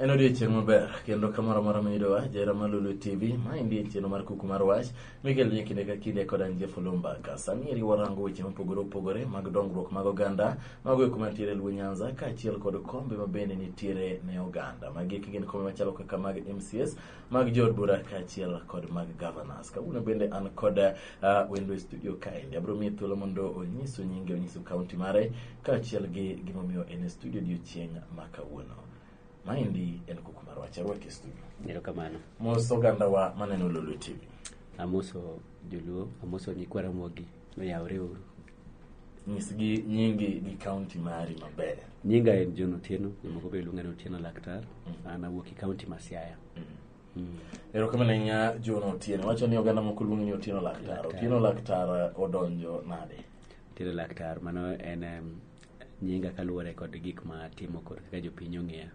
En odiechieng' maber kendo kamoro amora miyudowa jahera mar Lolwe TV, maendi en chenro mar kuku mar wach mikeloni e kinde ka kinde kod an Jeff Olumbaka. Sani eri warango weche mopogore opogore mag dongruok mag oganda mago eko mantiere Luo Nyanza kaachiel kod kombe ma bende nitiere ne oganda. Magi eki gin kombe machalo kaka mag MCAs, mag jood bura kaachiel kod mag governors. Kawuono bende an kod wendo e studio kaendi. Abiro miye thuolo mondo onyisu nyinge, onyisu kaunti mare kaachiel gi gimomiyo en e studio odiechieng' ma kawuono. Maendi en kuku mar wach, arwaki e studio. Erokamano. Mos ogandawa maneno Lolwe TV. Amoso joluo, amoso nyikwa Ramogi, oyawre uru. Nyisgi nyingi gi kaunti mari maber. Nyinga en John Otieno, jomoko be luonga ni Otieno Laktar. An awuok e kaunti ma Siaya. Erokamano ahinya John Otieno. Wacho ni oganda moko luongi ni Otieno Laktar. Laktar. Otieno Laktar odonjo nade? Otieno Laktar, mano en nyinga kaluwore kod gik ma atimo kod kaka jopiny ong'eya.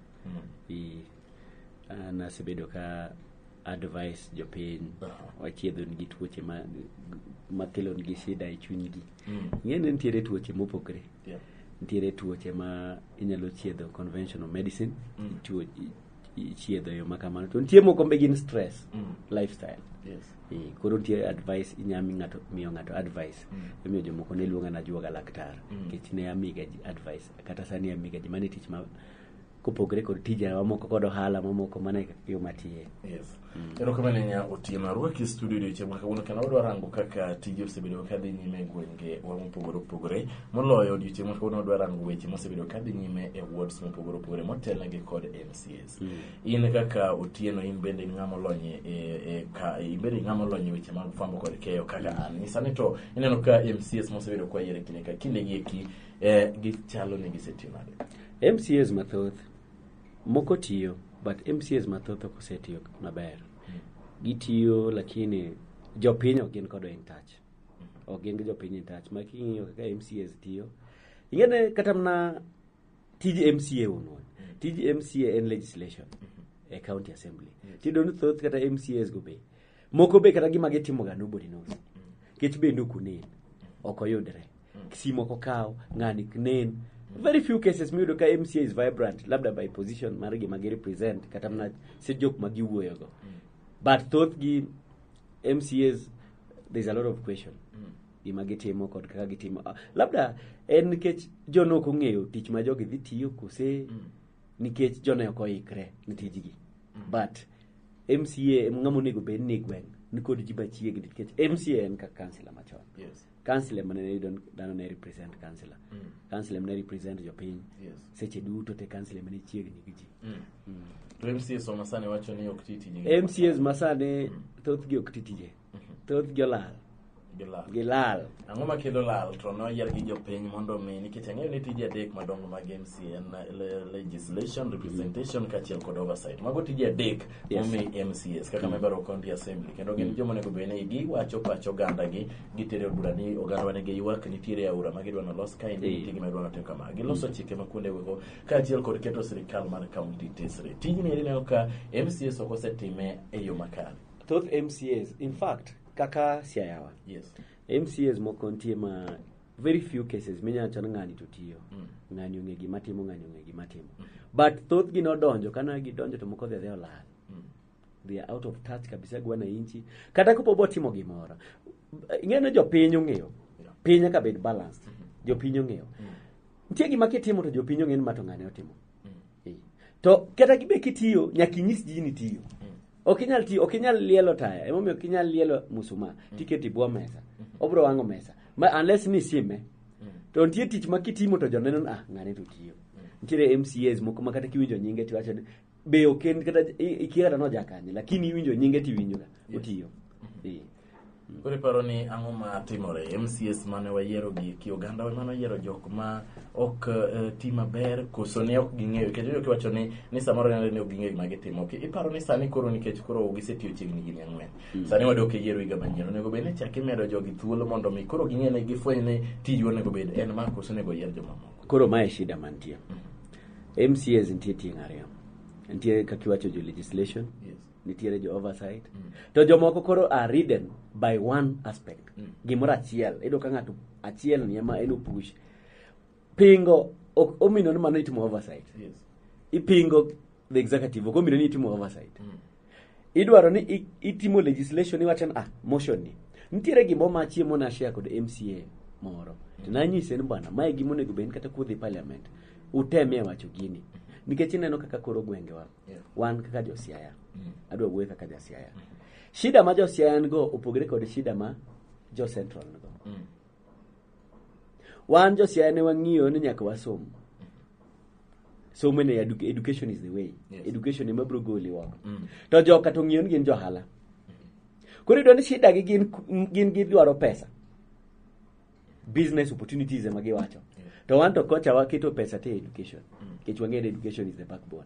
An asebedo ka advice jopiny, wachiedho nigi tuoche makelo nigi shida e chunygi. Ing'e ni nitiere tuoche mopogore. Nitiere tuoche ma inyalo chiedho conventional medicine, tuo ichiedho e yo ma kamano. To nitie moko be gin stress, lifestyle. Koro nitie advice inya mi ng'ato miyo ng'ato advice. Imiyo jomoko ne luonga na ajuoga laktar. Nikech ne amiga ji advice. Kata sani amiga ji mano e tich ma kopogre kod tija mamoko kod ohala mamoko mano e yo matiye. Yes. Erokamano ahinya Otieno. Arwaki e studio odiochieng' ma kawuono kendo wadwa rango kaka tije osebedo kadhi nyime e gwenge wa mopogore opogore. Moloyo odiochieng' ma kawuono wadwa rango weche mosebedo kadhi nyime e wards mopogore opogore motelnegi kod MCAs. In kaka Otieno in bende in ng'ama olony e ka in bende ng'ama olony e weche mag fwambo kod keyo kaka an. Nyisa ni to ineno ka MCAs mosebedo kwayiero e kinde ka kinde gi eki gichalo ni gisetiyo nade? MCAs mathoth moko tiyo but MCAs mathoth ok osetiyo maber. Gitiyo lakini jopiny ok gin kodo in touch. Ok gin gi jopiny in touch. Ma king'iyo kaka MCAs tiyo, ing'e ni kata mana tij MCA wuon. Tij MCA en legislation e county assembly. Tiyudo ni thoth kata MCAs go be moko be kata gima gitimo ga nobody knows. Nikech bende ok onen, ok oyudre. Simu ok okaw, ng'ani ok nen. Very few cases miyudo ka MCA is vibrant, labda by position mar gima gi represent kata mana se jok ma giwuoyogo. But thoth gi MCAs there's a lot of question. Gima gitimo kod kaka gitimo. Labda en nikech jono ok ong'eyo tich ma jogi dhi tiyo kose nikech jono ok oikre ne tijgi. But MCA en ng'ama onego bed ni e gweng' nikod ji machiegni nikech MCA en kaka councillor machon. Councillor mane yudo dhano ne represent councillor. Councillor mane represent jopiny. Seche duto te councillor mane chiegni gi ji. To MCAs ma sani wacho ni ok ti tijgi. MCAs masani thothgi ok ti tije. Thothgi olal. Gilal. Gilal. Ang'o makelo lal to noyier gi jopiny mondo mi nikech ang'eyo ni tije adek madongo mag MCA en legislation, representation kaachiel kod oversight. Mago tije adek momi MCAs kaka member of county assembly kendo gin joma onego bed ni giwacho pach oganda gi gitere od bura ni oganda wa nigi ywak nitiere aora ma gidwa nolos kaendi nitie gima gidwa notim kama. Giloso chike ma kuonde go kaachiel kod keto sirikal mar county tesre. Tijni eri ineno ka MCAs ok osetime e yo makare. Thoth MCAs in fact kaka Siayawa. MCAs moko nitie ma very few cases minyalo wacho ni ng'ani to tiyo. Ng'ani ong'e gima timo, ng'ani ong'e gima timo. But thothgi nodonjo, kana gidonjo to moko dhi adhiya olal. They are out of touch kabisa gi wananchi. Kata kopo botimo gimoro. Ing'eyo ni jopiny ong'eyo. Piny nyaka bed balanced. Jopiny ong'eyo. Nitie gima kitimo to jopiny ong'eyo ni ma to ng'ane otimo. To kata gibe kitiyo, nyaka inyis ji ni itiyo. Ok inyal tiyo, ok inyal lielo taya. Emomiyo ok inyal lielo musuma tiketo e bwo mesa. Obiro wang'o mesa. Ma unless ni isime. To nitie tich ma kitimo to joneno ni ah ng'ane to tiyo. Nitiere MCAs moko ma kata kiwinjo nyinge tiwacho ni be ok en kata ikia kata noja kanye lakini iwinjo nyinge tiwinjo ga otiyo. Koro iparo ni ang'o ma timore? MCAs mane wayiero gi eki oganda wa mane oyiero jok ma ok ti maber koso ne ok ging'eyo nikech iwinjo kiwacho ni samoro nenore ni ok ging'eyo gima gitimo. Iparo ni sani koro nikech koro gisetiyo chiegni higni ang'wen. Sani wadok e yiero higa manyien. Onego bed ni chak imedo jogi thuolo mondo mi koro ging'e ni gifweny ni tijwa onego bed en ma koso onego yier jomamoko. Koro mae shida mantie. MCAs nitie tieng' ariyo. Nitie kaka iwacho jo legislation, nitiere jo oversight. To jomoko koro are ridden by one aspect. Gimoro achiel. Iyudo ka ng'ato achiel ni ema en opush. Pingo ok omino ni mano itimo oversight. Ipingo the executive ok omino ni itimo oversight. Idwaro ni itimo legislation, iwacho ni motion ni nitiere gimoro ma chiemo na share kod MCA moro to nanyise ni bwana, mae gima onego bed ni kata kudhi parliament utemie wacho gini, nikech ineno kaka koro gwengewa. Wan kaka josiaya, adwa wuoyo kaka jasiaya, shida ma josiaya nigo opogore kod shida ma jo central nigo. Wan josiaya ne wang'iyo ni nyaka wasom. Somo ne education is the way. Education ema biro goli oko. To joka to ng'iyo ni gin johala. Koro iyudo ni shida gi gin gidwaro pesa, business opportunities ema giwacho. To wan to kocha waketo pesa te education, nikech wang'eyo ni education is the backbone.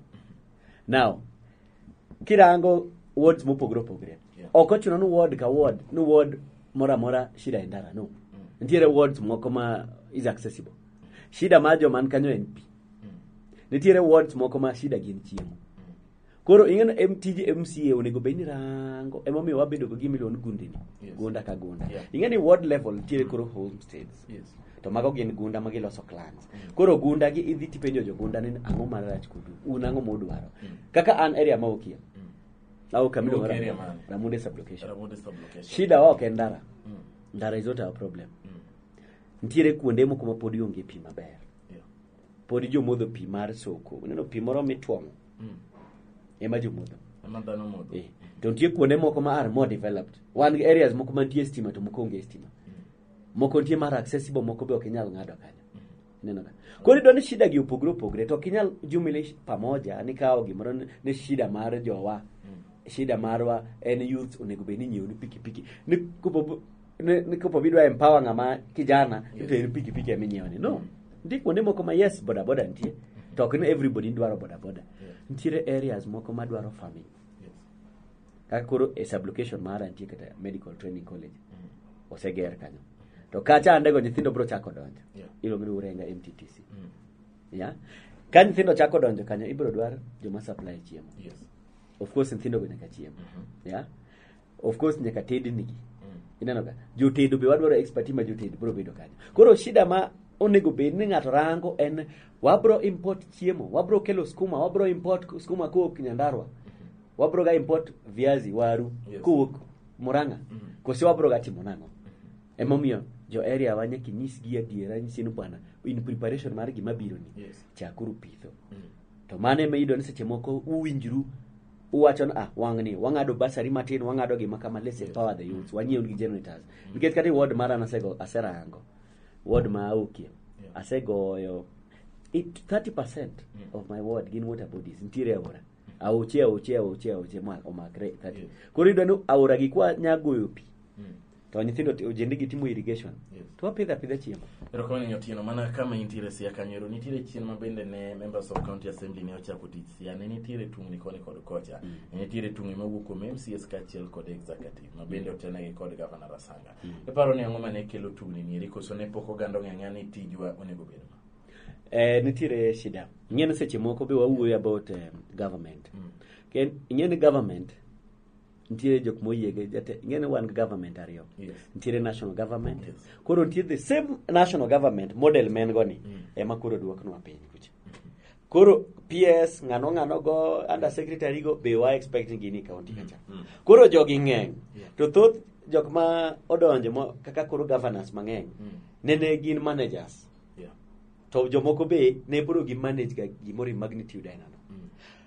Now kirango wards mopogore opogore, ok ochuno ni ward ka ward, ni ward moro amora shida e ndara. No, nitiere wards moko ma is accessible, shida mar joma man kanyo en pi. Nitiere wards moko ma shida gin chiemo. Koro ing'e ni tij MCA onego bed ni rango, emomiyo wabedo gi gima iluongo ni gundini. Gunda ka gunda. Ing'e ni ward level nitiere koro homesteads. To mago gin gunda ma giloso clans. Koro gunda gi idhi tipenjo jogunda ni ang'o marach kodu, un ang'o mudwaro. Kaka an area ma okia au kama iluongo Iwuok area mane? Ramunde sublocation. Ramunde sublocation. Shida wa ok en ndara. Ndara is not our problem. Nitiere kuonde moko ma pod onge pi maber. Pod jomodho pi mar soko. Ineno pi moro mituomo ema jomodho. Ema dhano modho. To nitie kuonde moko ma are more developed. Wan gi areas moko mantie stima to moko onge stima. Moko nitie mar accessible, moko be ok inyal ng'ado kanyo. Ineno ka. Koro iyudo ni shida gi opogore opogore, to ok inyal jumlish pamoja ni kawo gimoro ni shida mar jowa. Shida marwa en youth onego bed ni nyiewo ni pikipiki. Ni kopo bidwa empower ng'ama kijana to en pikipiki ema inyiewo ni. No. Nitie kuonde moko ma yes, boda boda nitie. To ok ni everybody dwaro boda boda. Nitiere areas moko madwaro farming. Kaka koro e sublocation mara nitie kata medical training college. Oseger kanyo. To kacha andego nyithindo biro chako donjo. Iluongo ni Urenga MTTC. Yeah. Ka nyithindo chako donjo kanyo, ibiro dwar joma supply chiemo. Of course nyithindo go nyaka chiemo. Yeah. Of course nyaka tednigi. Ineno ka jotedo be wadwaro expertise ma jotedo biro bedo kanyo. Koro shida ma onego bed ni ng'ato rango en wabro import chiemo, wabro kelo skuma, wabro import skuma kowuok Nyandarua. Wabro ga import viazi, waru kowuok Murang'a. Kose wabro ga timo nang'o? Emomiyo jo area wa nyaka inyisgi adiera, nyisi ni bwana, in preparation mar gima biro ni. Chakuru pitho. To mano ema iyudo ni seche moko uwinjru uwacho ni wang'ni wang'ado basari matin, wang'ado gima kama, let's empower the youths, wanyiew gi generators. Nikech kata e ward mara nasego aserango ward ma Aukie asegoyo it 30% of my ward gin water bodies, nitiere aora, aoche aoche aoche aoche ma omakre 30. Koro iyudo ni aora gi kwa nya goyo pi to nyithindo ojende gi timo irrigation to wapidho apidha chiemo. Erokamano Nyotieno, mana kama intiere Siaya kanyo ero, nitiere chien ma bende ne members of county assembly ne ochako tich Siaya, ne nitiere tungni koni kod kocha. Ne nitiere tungni mawuok kuom MCAs kaachiel kod executive ma bende otelnegi kod Governor Rasanga. Iparo ni ang'o mane kelo tungni ni eri, koso ne pok oganda ong'e ang'eya ni tijwa onego bed ma? Nitiere shida. Ing'e ni seche moko be wawuoyo about government. Ing'e ni government nitiere jok moyiege jate, ing'e ni wan gi government ariyo. Nitiere national government. Koro nitie the same national government model men go ni ema koro duoknwa piny kucha. Koro PS ng'ano ng'ano go under secretary go be wa expect ni gini county kacha. Koro jogi ng'eny. To thoth jok ma odonjo mo, kaka koro governors mang'eny nene gin managers. To jomoko be ne biro gi manage ga gimoro e magnitude aina no.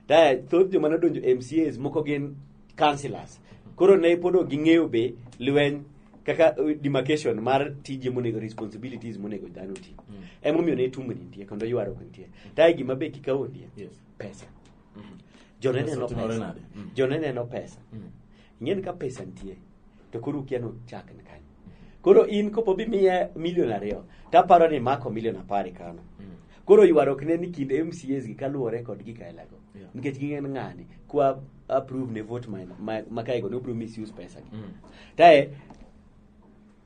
Ta thoth joma nodonjo MCAs moko gin councillors. Koro ne pod ok ging'eyo be lweny kaka demarcation mar tije monego, responsibilities monego dhano ti. Emomiyo ne tungni nitie kendo ywaruok nitie. Ta gima be kikawo nitie pesa. Jone Pesa neno otimore pesa. nade? Jone neno pesa. Ing'e ni ka pesa nitie to koro ukia no chak ni kanyo. Koro in kopo bi miya milion 2 taparo ni mako milion 10 kano. Koro ywaruok ne ni kind MCAs gi kaluwore kod gik aila go. Nikech ging'e ni ng'ani kwa approve ne vote ma kae go ne obiro misuse pesa gi. Tae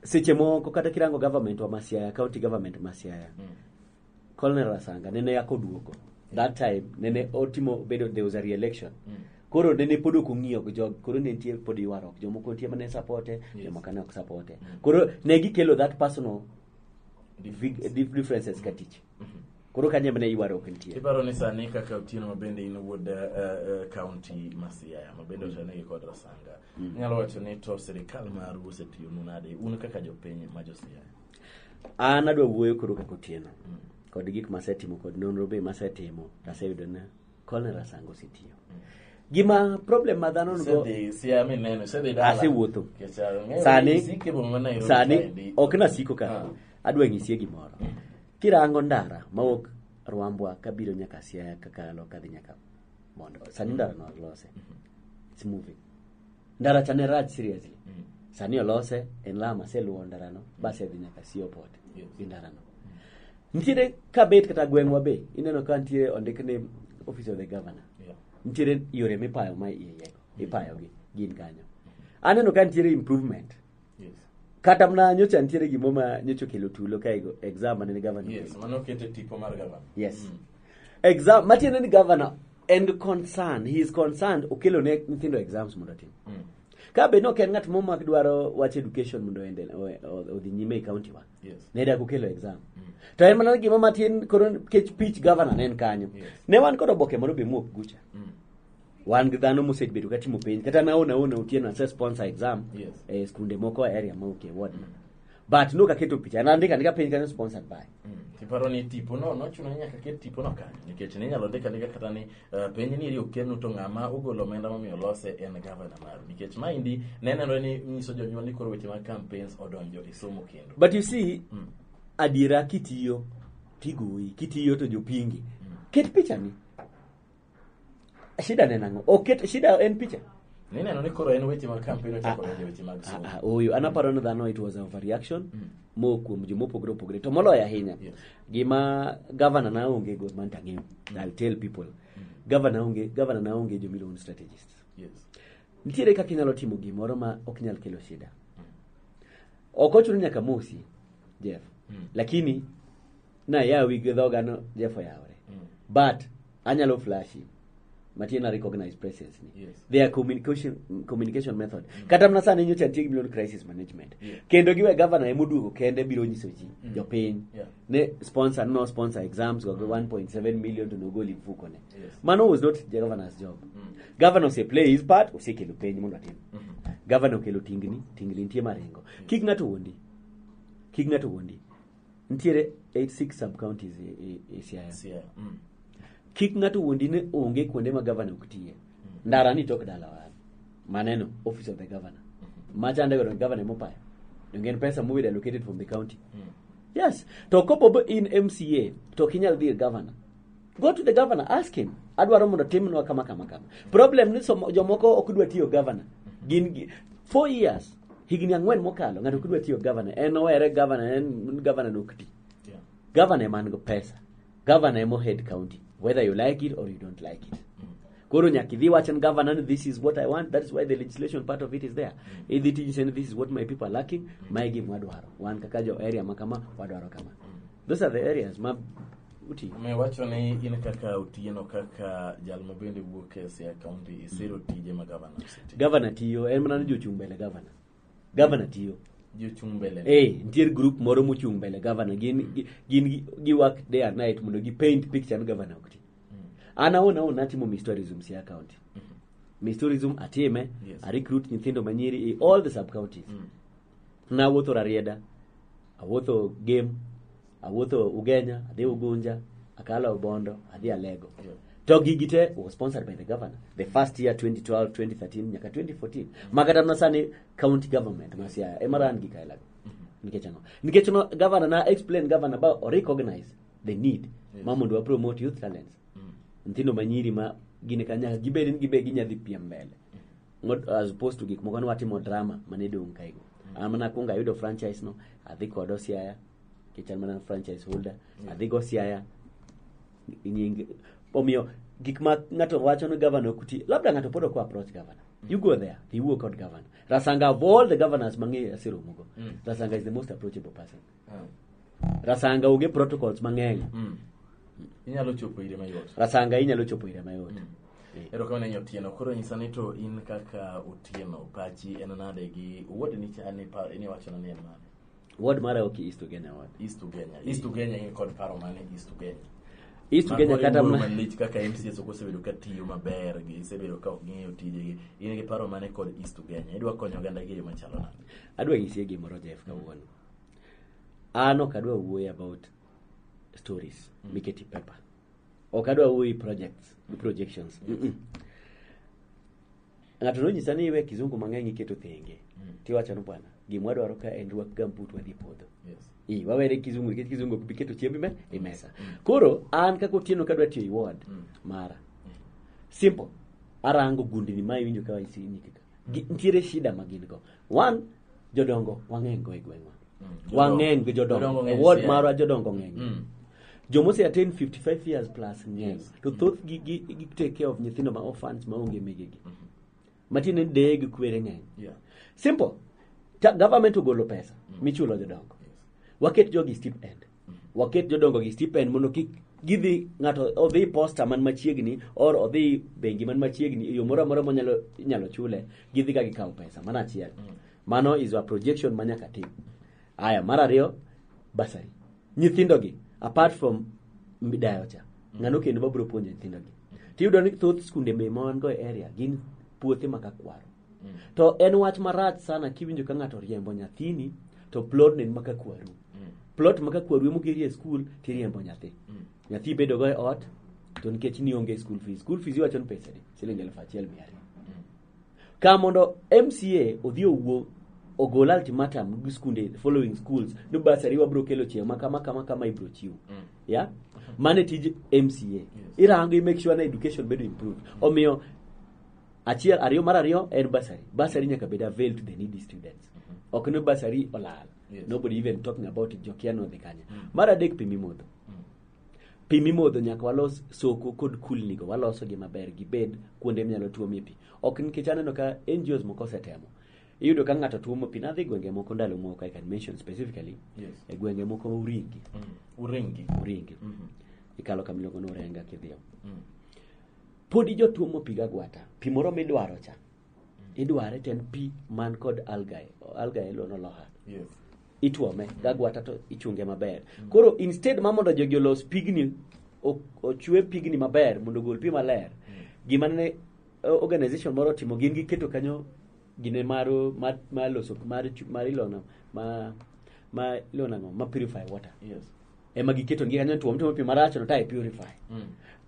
seche moko kata kirango government wa ma Siaya, county government ma Siaya. Colonel Rasanga nene yako duogo. That time nene otimo bedo, there was a re-election. Koro nene pod ok ong'iyo gi jog, koro ne nitie pod ywaruok. Jomoko nitie mane supporte, jomoko ne ok supporte. Koro ne gikelo that personal differences ka tich. Koro kanyo ema ne ywaruok nitie. Iparo ni sani kaka Otieno ma bende in wuod kaunti ma Siaya ma bende otenegi kod Rasanga. Inyalo wacho ni to sirikal maru osetiyonu nade un kaka jopiny ma jo Siaya? An adwa wuoyo koro kaka Otieno kod gik masetimo kod nonro be masetimo taseyudo ni Colonel Rasanga osetiyo. Gima problem ma dhano nigo Isedhi Siaya mineno, isedhi dala. Asewuotho. Nikech ang'eyo Sani ni isiko e boma ma Nairobi sani kaendi. ok nasiko ka Ah. adwa nyisie gimoro. Kirango ndara mawuok Rwambwa kabiro nyaka Siaya kakalo kadhi nyaka Bondo. Sani ndara no olose. It's moving. Ndara cha ne rach seriously. Sani olose en lam aseluwo ndara no basedhi nyaka Siyo Port Yes. gi ndara no. Nitiere kabet kata gweng'wa be ineno ka nitie ondik ni office of the governor. Yeah. Nitiere yore mipayo ma iye iye ipayogi gin kanyo. Aneno ka nitiere improvement. Yes. Kata mana nyocha nitiere gimo ma nyocha okelo tulo ka exam mane governor. Yes, mano okete tipo mar gavana. Yes. Exam matiende ni governor and concern, he is concerned okelo ne nyithindo exams mondo otim. Ka bed ni ok en ng'at momak dwaro wach education mondo odhi nyime e county wa. Yes. Ne dak okelo exam. To en mana gima matin koro nikech pich governor ne en kanyo. Yes. Ne wan kod oboke moro be muok gucha. Wan gi dhano mosebedo ka timo penj kata naona ona Otieno ase sponsor exam Yes. e skunde moko e area ma ok e ward na. But nok aketo picha nandiko andika penj kanyo sponsored by. Tiparo ni tipo no nochuno ni nyaka ket tipo no kanyo nikech ne inyalo ndik andika kata ni penj ni eri okelnu to ng'ama ogolo omenda momiyo olose en gavana maru nikech maendi ne nenore ni nyiso jonyuol ni koro weche mag campaigns odonjo e somo kendo. But you see, adiera kitiyo tigoyi, kitiyo to jopingi. Ket picha ni. Shida ne nang'o? Oket shida en picha. Nineno ni koro en weche mag campaign ochako donjo e weche mag somo. Ah, ah, oyo an aparo ni dhano it was a overreaction mo kuom jomopogore opogore to moloyo ahinya Yes. gima governor na onge go man tang'eyo I'll tell people governor onge governor na onge jomiluongo ni strategists Yes. nitiere kaka inyalo timo gimoro ma ok nyal kelo shida ok ochuno nyaka mosi Jeff lakini nayawi gi dhoga no Jeff oyawre but anyalo flashi matiende na recognize presence ni Yes. their communication method kata mana sani nyocha nitie gimiluongo ni crisis management Yeah. kendo giwe governor emoduogo kende biro nyiso ji jopiny Yeah. ne sponsor no sponsor exams go 1.7 million to nogol e mfuko ne Yes. mano was not the governor's job governor ose play his part osekelo penj mondo atim governor okelo tingni tingni nitie maringo kik ng'ato wuondi kik ng'ato wuondi nitiere 86 sub counties e Siaya Siaya. Kik ng'ato wuondi ni onge kuonde ma governor ok tiye ndara ni tok dalawa maneno office of the governor machande godo governor mopayo donge en pesa mobedo allocated from the county yes to kopo in MCA to ok inyal dhi ir governor go to the governor ask him adwaro mondo timnwa kama kama kama problem ni jomoko ok dwa tiyo governor gin 4 years higni 4 mokalo ng'ato ok dwa tiyo governor en owere governor en governor nok ti Yeah. governor ema nigi pesa governor emo head county whether you like it or you don't like it koro nyaka idhi wach ni governor ni this is what I want that is why the legislation part of it is there idhi tinyise ni this is what my people are lacking mae gima wadwaro wan kaka jo area ma kama wadwaro kama those are the areas ma uti Me wacho ni in kaka Otieno kaka jal ma bende wuok e Siaya County isiro tije ma gavana osetiyo. Governor tiyo en mana ni jochung' mbele governor governor tiyo Jochung' mbele. Nitiere group moro mochung' mbele governor gin gi work day and night mondo gi paint picture ni governor ok ti an awuon awuon natimo Miss Tourism Siaya County Miss Tourism atime Yes. a recruit nyithindo manyiri e all the sub counties nawuotho Rarieda awuotho Gem awuotho Ugenya adhi Ugunja akalo Bondo adhi Alego Yeah. to gigi te was sponsored by the governor the first year 2012 2013 nyaka 2014 makata mana sani county government ma Siaya ema ran gik ailago nikech ang'o nikech no governor na explain governor ba o recognize the need ma mondo wa promote youth talents nyithindo manyiri ma gin ka nyaka gibed ni gibe ginyadhi piem mbele Not as opposed to gik moko ne watimo drama mane dong' kaego an mana kuongo ayudo franchise no adhi kodo Siaya nikech an mana franchise holder adhi go Siaya nying omiyo gik ma ng'ato wacho ni governor ok ti labda ng'ato pod ok approach governor you go there iwuo kod governor Rasanga of all the governors mang'eyo aseromogo Rasanga is the most approachable person Rasanga onge protocols mang'eny Inyalo chopo ire mayot. Rasanga inyalo chopo ire mayot Erokamano ne Otieno. Koro nyisa ni to in kaka Otieno, pachi en nade gi ward ni cha ni pa ni wacho ni en mane? Ward mara ok East Ugenya ward. East Ugenya. East Ugenya in kod paro mane East Ugenya? East Ugenya kata ma malich kaka MCAs ok osebedo ka tiyo maber, gisebedo ka ok ging'eyo tijegi. In gi paro mane kod East Ugenya? Idwa konyo oganda gi e yo machalo nade? Adwa nyisie gimoro, Jeff, kawuono. An ok adwa wuoyo about stories miketi paper. Ok adwa wuoyo projects gi projections. Ng'ato nonyisa ni iwe kizungu mang'eny iketo thenge. Tiwacho ni bwana, gima wadwaro ka en rwak gambut wadhi podho. I wawere kizungu nikech kizungu ok bi keto chiembi me e mesa. Koro an kaka Otieno kadwa tiyo e ward mara. Simple. Arango gundni ma iwinjo ka isini kaka. Nitiere shida ma gin go. One, jodongo wang'eny go e gweng'wa. Wang'eny gi jodongo. Jodongo E ng'eny ward Siaya. marwa jodongo ng'eny. Joma ose attain 55 years plus ng'eny. To thoth gi gi take care of nyithindo ma orphans maonge megegi. Matiende ni deye gi kwere ng'eny. Simple. Government ogolo pesa michulo jodongo. Waket jogi stipend. Waket jodongo gi stipend mondo kik gidhi ng'ato odhi posta man machiegni or odhi bengi man machiegni e yo moro amora monyalo inyalo chule, gidhi ka gikawo pesa. Mano achiel. Mano is a projection ma nyaka tim. Aya, mar ariyo, bursary. Nyithindo gi, apart from dayo cha, ng'ano kendo mabiro puonjo nyithindo gi? Tiyudo ni thoth skunde be ma wan go e area gin puothe ma kakwaro. To en wach marach sana kiwinjo ka ng'ato riembo nyathini to plot ne ni ma kakwaru. Plot ma kakwaru emogerie skul tiriembo nyathi. Nyathi bedo go e ot to nikech ni onge school fees. School fees iwacho ni pesa adi? Siling 1,200. Ka mondo MCA odhi owuo ogol ultimatum gi skunde following schools ni bursary wabro kelo chieng' ma kama kama kama ibro chiwo. Yeah? Mano e tij MCA. Irango i make sure na education bedo improved. Omiyo achiel ariyo mar ariyo en bursary. Bursary nyaka bed avail to the needy students. Ok ni bursary olal. Nobody even talking about it, jokia nodhi kanye. Mar adek, pi mimodho. Pi mimodho nyaka walos soko kod kulni go, waloso gi maber gibed kuonde minyalo tuomie pi. Ok nikech aneno ka NGOs moko osetemo. Iyudo ka ng'ato tuomo pi. Nadhi gwenge moko ndalo moko, I can mention specifically, e gwenge moko Uringi. Uringi. Uringi. Ikalo kama iluongo ni Urenga kidhiyo. Podi jotuomo pi gagwata. Pi moro midwaro cha. Idware to en pi man kod algae. Algae iluongo ni oloha. Ituome gagwata to ichunge maber. Koro instead ma mondo jogi olos pigni, ochwe pigni maber mondo ogol pi maler. Gima ne organization moro otimo, gin giketo kanyo gine mar loso mar ilono ma iluongo nang'o, ma purify water. Ema giketo gi kanyo tuom tuomo pi marach no ta e purify.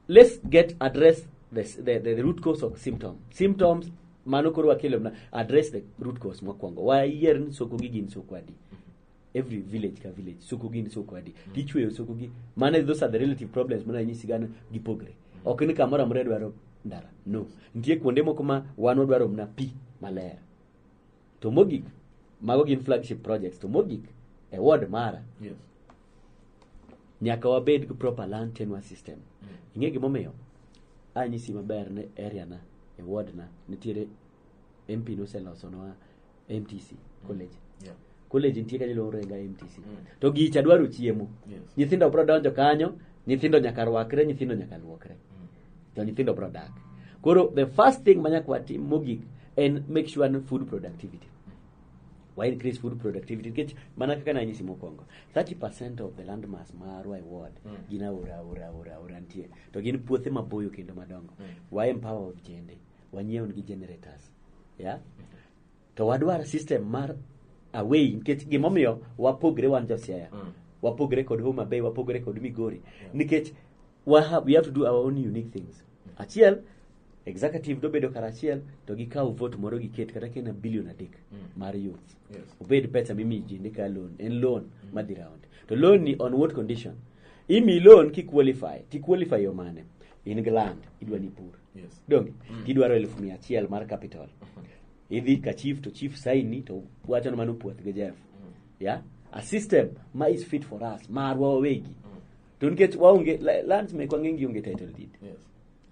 Let's get address the root cause of symptom. Symptoms mano koro wakelo na address the root cause mokwongo. Wayier ni soko gi gin soko adi. Every village ka village soko gin soko adi. Tichweyo soko gi. Mano those are the relative problems mana nyisi gana gipogre. Ok ni kamoro amora dwaro ndara. No. Nitie kuonde moko ma wan wadwaro mana pi maler. To mogik, mago gin flagship projects. To mogik, e ward mara, nyaka wabed gi proper land tenure system. Ing'e gimomiyo? Anyisi maber ni area na, e ward na, nitiere MP noselosonwa MTC college. College nitie kanyo iluongo Renga MTC. To gicha dwaro chiemo. Nyithindo bro donjo kanyo, nyithindo nyaka rwakre, nyithindo nyaka luokre. To nyithindo bro dak. Koro the first thing manyaka watim mogik en make sure ni food productivity. Wa increase food productivity nikech mana kaka nanyisi mokwongo 30% of the land mass marwa e ward gin aora aora aora aora nitie to gin puothe maboyo kendo madongo. Wa empower ojende, wanyiew nigi generators, yeah? To wadwar system mar away nikech gimomiyo wapogre wan jo Siaya, wapogre kod Homa Bay, wapogre kod Migori nikech we have to do our own unique things. Achiel, executive dobedo kar achiel to gikaw vote moro giket kata ka en billion 3 mar youth. Obed pesa mimiyo ji ni ka loan, en loan madhi round. To loan ni on what condition? Imi loan ki qualify, ti qualify yo mane? In gi land, idwa ni pur. Donge? Tidwaro 100,000 mar capital. Idhi ka chief to chief sign ni to wacho ni mano puoth gi Jeff. Yeah? A system ma is fit for us, marwa wawegi. To nikech waonge lands mekwa ng'eny gi onge title deed.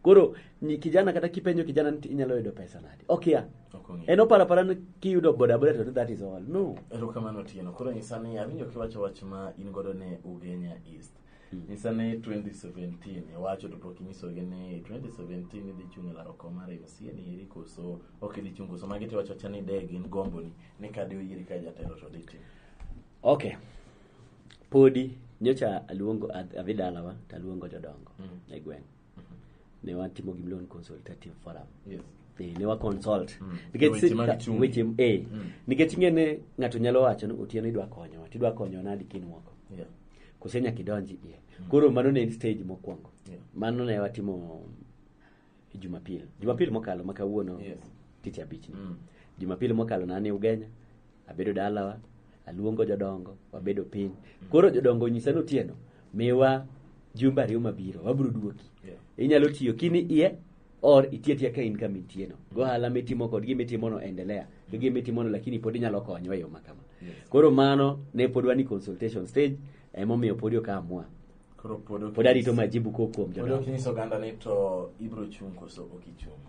Koro kijana kata kipenjo kijana ni inyalo yudo pesa nade? Okia. Ok ong'eyo. En oparo apara ni kiyudo boda boda to that is all. No. Erokamano Otieno. Koro nyisa ni awinjo kiwacho wach ma in godo ne Ugenya East. Nyisa ni 2017 iwacho to pok inyisogi ni 2017 idhi chung' e laro kom mar MCA ni eri koso ok idhi chung', koso magi tiwacho awacha ni de gin gomboni ni ka de oyieri ka jatelo to dhi timo. Okay. Podi Nyocha aluongo adhi dalawa to aluongo jodongo e gweng'. Ne watimo gimiluongo ni consultative forum. Ne wa consult. Nikech Weche mag chung'. Weche nikech ing'e ni ng'ato nyalo wacho ni Otieno idwa konyowa, to idwa konyowa nadi kinwoko. Kose nyaka idonji iye. Koro mano ne en stage mokwongo. Mano ne watimo Jumapil. Jumapil mokalo ma kawuono tich abich ni. Jumapil mokalo ne an Ugenya, abedo dalawa, aluongo jodongo, wabedo piny. Koro jodongo onyisa ni Otieno, miwa jumbe 2 mabiro, wabiro duoki. Inyalo tiyo kini iye or itiyo atiya ka in kama intie no. Gohala mitimo kod gima itimo no endelea. Gi gima itimo no lakini pod inyalo konyowa e yo ma kama. Koro mano ne pod wan e consultation stage, emomiyo pod ok amua. Koro pod ok Pod arito majibu kowuok kuom pod jodongo. ok inyiso oganda ni to ibiro chung' koso ok ichung'.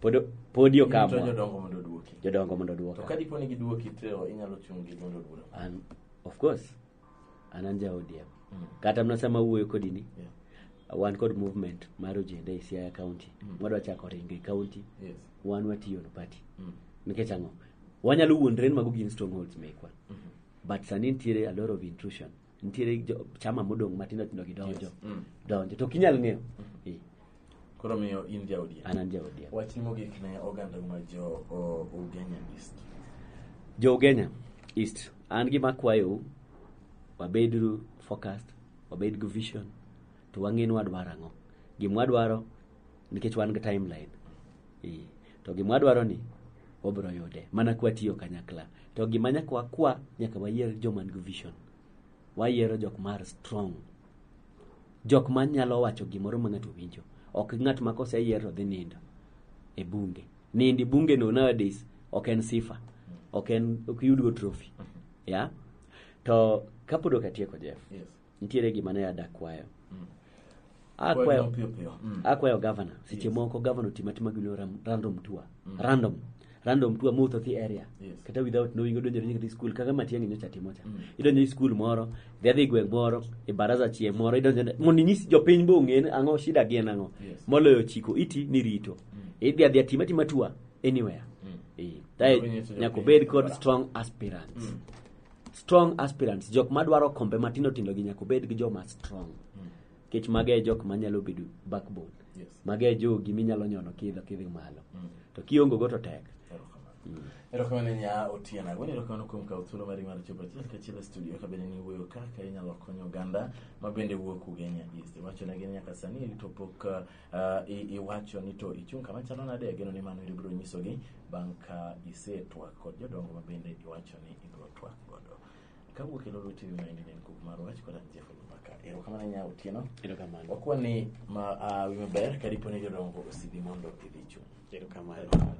Pod podi ok Irito amua. jodongo mondo oduoki. Jodongo mondo To oduoka. ka dipo ni giduoki to inyalo chung' gi duond od bura. An, of course, an an ja ODM. Kata mana sama awuoyo kodi ni, wan kod movement mar ojende e Siaya County. Wadwa chako ringo e county. Wan watiyo no party. Nikech ang'o? Wanyalo wuondre ni mago gin strongholds mekwa. But sani nitiere a lot of intrusion. Nitiere chama modong' matindo tindo gi donjo. Donjo. To ok inyal ng'eyo. Koro miyo in ja ODM. An an ja ODM. Wach mogik ne oganda ma jo Ugenya East. Jo Ugenya East, an gima akwayou, wabeduru focused, wabed gi vision, to wang'e ni wadwaro ang'o. Gima wadwaro, nikech wan gi timeline. To gima wadwaro ni, wabiro yude, mana kwa tiyo kanyakla. To gima nyaka wakwa, nyaka wayier joma nigi vision. Wayiero jok mar strong. Jok ma nyalo wacho gimoro ma ng'ato winjo. Ok ng'at ma koseyier to dhi nindo e bunge. Nindo e bunge no nowadays ok en sifa. Ok en, ok iyud go trophy. Yeah? To kapod ok atieko, Jeff. Nitiere gima ne ada kwayo. Kwayo piyo piyo. Akwayo governor. Seche moko governor timo atima gimiluongo random tour. Random. Random tour mowuotho thi area. Kata without knowing odonjo nyaka e school kaka Matiang'i nyocha timo cha. Idonjo e school moro, dhi adhi gweng' moro, e baraza chieng' moro, idonjo mondo inyis jopiny bo ong'e ni ang'o shida gi en ang'o. Moloyo chiko iti ni rito. Idhi adhiya tim atima tour anywhere. Tae Nyaka inyiso nyaka jopiny obed kod dwaro. strong aspirants. Strong aspirants, jok madwaro kombe matindo tindo gi nyaka obed gi joma strong. Nikech mago e jok manyalo bedo backbone. Mago e jogi minyalo nyono kidho kidhi malo. To kiongo go to tek. Erokamano nya Otieno. Agoni erokamano kuom kawo thuolo mari mar chopo achiel kachiel e studio ka bende niwuoyo kaka inyalo konyo oganda ma bende wuok Ugenya East. Iwacho negi ni nyaka sani to pok iwacho ni to ichung' kama chalo nade, ageno ni mano ibiro nyisogi bang' ka isetwak kod jodongo ma bende iwacho ni ibiro twak godo. Kawuok e Lolwe TV ma endi ne en Kuku mar Wach kod an Jeff Oloo Mbaka. Erokamano nya Otieno. Erokamano. Wakwa ni ma wi maber kadipo ni jodongo osidhi mondo idhi chung'. Erokamano. Erokamano.